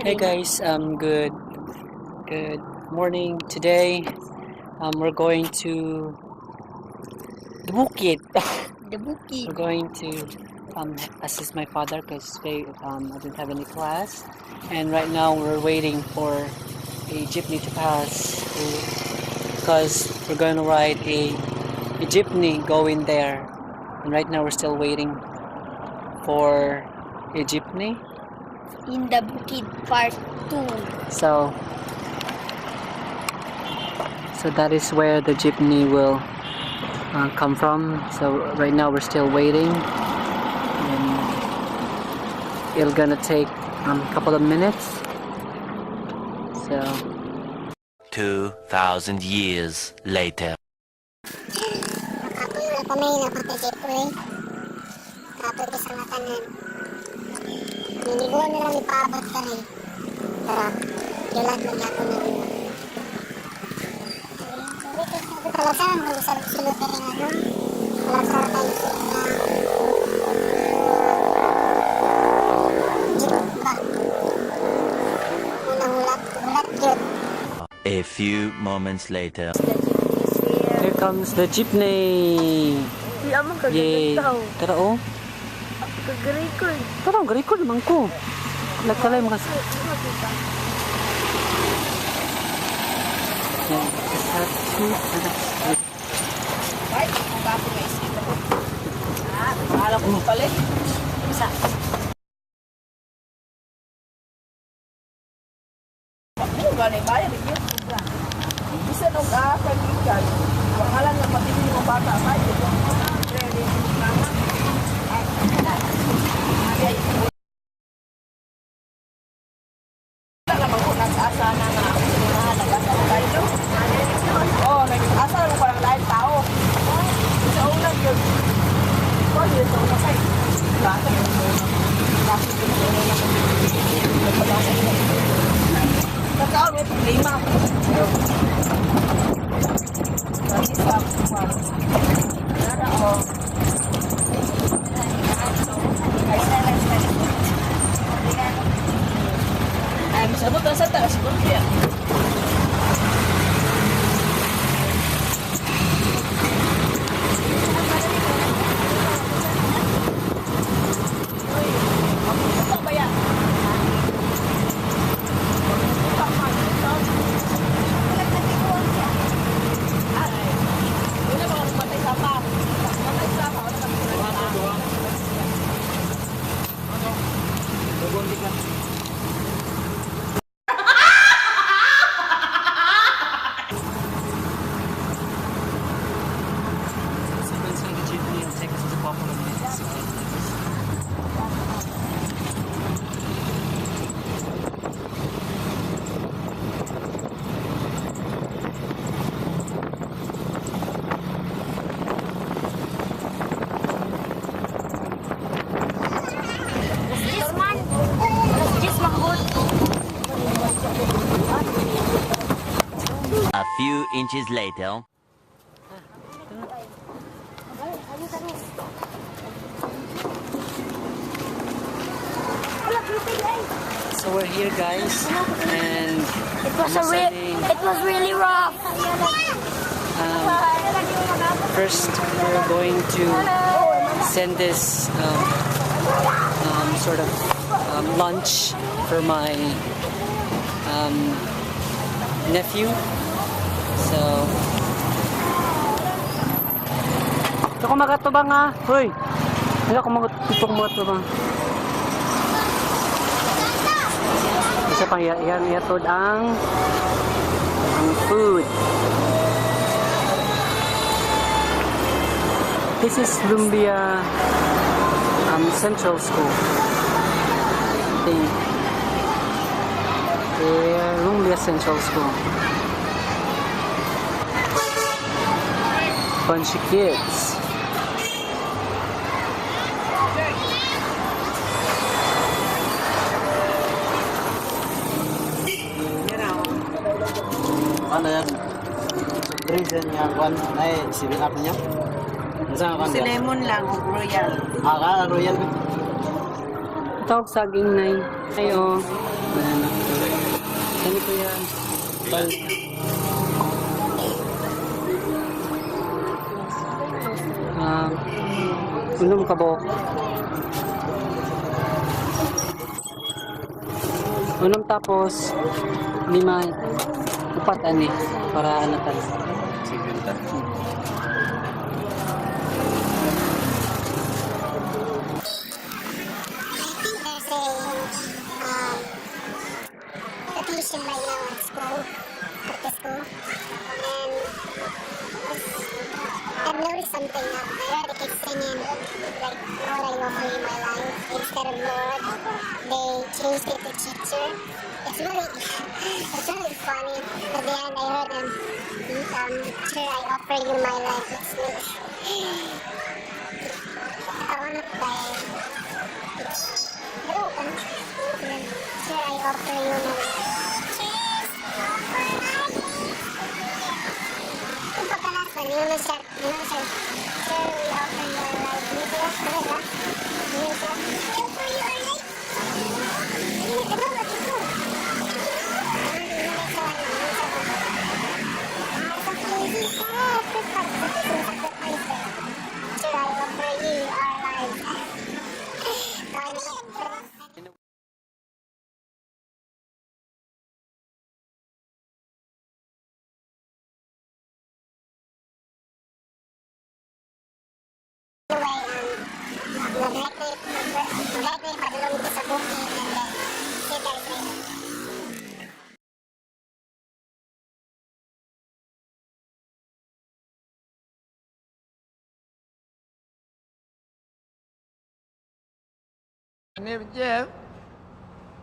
Hey guys, good morning. Today, we're going to the bukid. The bukid. We're going to assist my father because they I didn't have any class, and right now we're waiting for a jeepney to pass because we're going to ride a jeepney going there, and right now we're still waiting for a jeepney. In the bukid part 2. So that is where the jeepney will come from. So right now we're still waiting, and it'll gonna take a couple of minutes. So 2,000 years later. Nakapoy na kami, napaka-jeep. Kapoy ko sa nga tanan. Ninibuan na lang ipaabot ka rin. Pero, yulat man ako na. Talagsa, mag-sulod ka rin ano. Talagsa tayo sa jeep ba? Unang hulat, hulat yun. A few moments later. Here comes the jeepney. Di amang Yay! kagagataw. Tara oh. Kag-record. Tara, record man ko. Nagkalay mo kasi. Yeah, just have to. Ay, kung ako may isip ako. Ah, alam ko pala eh. Isa. Mo gani bayad gyud sobra. Bisan og kagikan, pangalan nga pati mo bata bayad. Wala naman ko nag-asa na nga nag-asa na tayo. Oh, nag-asa na ko lang lain tao. Sa una gyud. Ko yun sa una kay. Bata yun sa una. Bakit yun sa una ko? Nagpalasa yun. Nagkaon may problema. Isa, nara o. Ay, misabot na sa taas siguro kaya. Ito ba yan? Ito man, ito. Ay, wala ba akong matay sa pa? Matay sa pa, wala kami sinagta. So inside the jeepney, it'll take us a couple of minutes to get this. Yes man. Yes man good. A few inches later. So we're here, guys, and It was really rough. First we're going to send this sort of lunch for my nephew. So, ito ko magatubang ha. Hoy! Wala ko magatubang. Isa pang iyang iatod ang food. This is Lumbia Central School. I think. Yeah, Lumbia Central School. Bunch of kids. Ano yan? Reason nga kwan ay 7 Up niya. Unsa nga kwan? Si lemon lang o royal. Ah, royal. Tawag saging na. Ay, oh. Banana. Ano ko yan? Bal. 6 ka buok. 6 tapos 5 upat ani para ano tayo. 50. I think there's a petition right now at school, at the school, and I've noticed something. I heard the kids singing like, "Lord, I offer you my life." Instead of "Lord," they changed it to "teacher." It's really funny. At the end, I heard them, "Teacher, I offer you my life." It's really, I wanna play. Pero, ano, "Sir, I offer you my life." Cheers! Offer my. Kung pagkalasan, yun siya, "Sir, we offer you our life." Hindi sila, ano ba? Hindi siya, "We offer you our life." Hindi, ano ba ito? Ah, hindi na siya, ano, hindi siya, ah, sa crazy, sacrifice, "Sir, I offer you our life." Funny. Anyway, nag-hike na padulong dito sa bukid and then see you guys later. Name Jeff.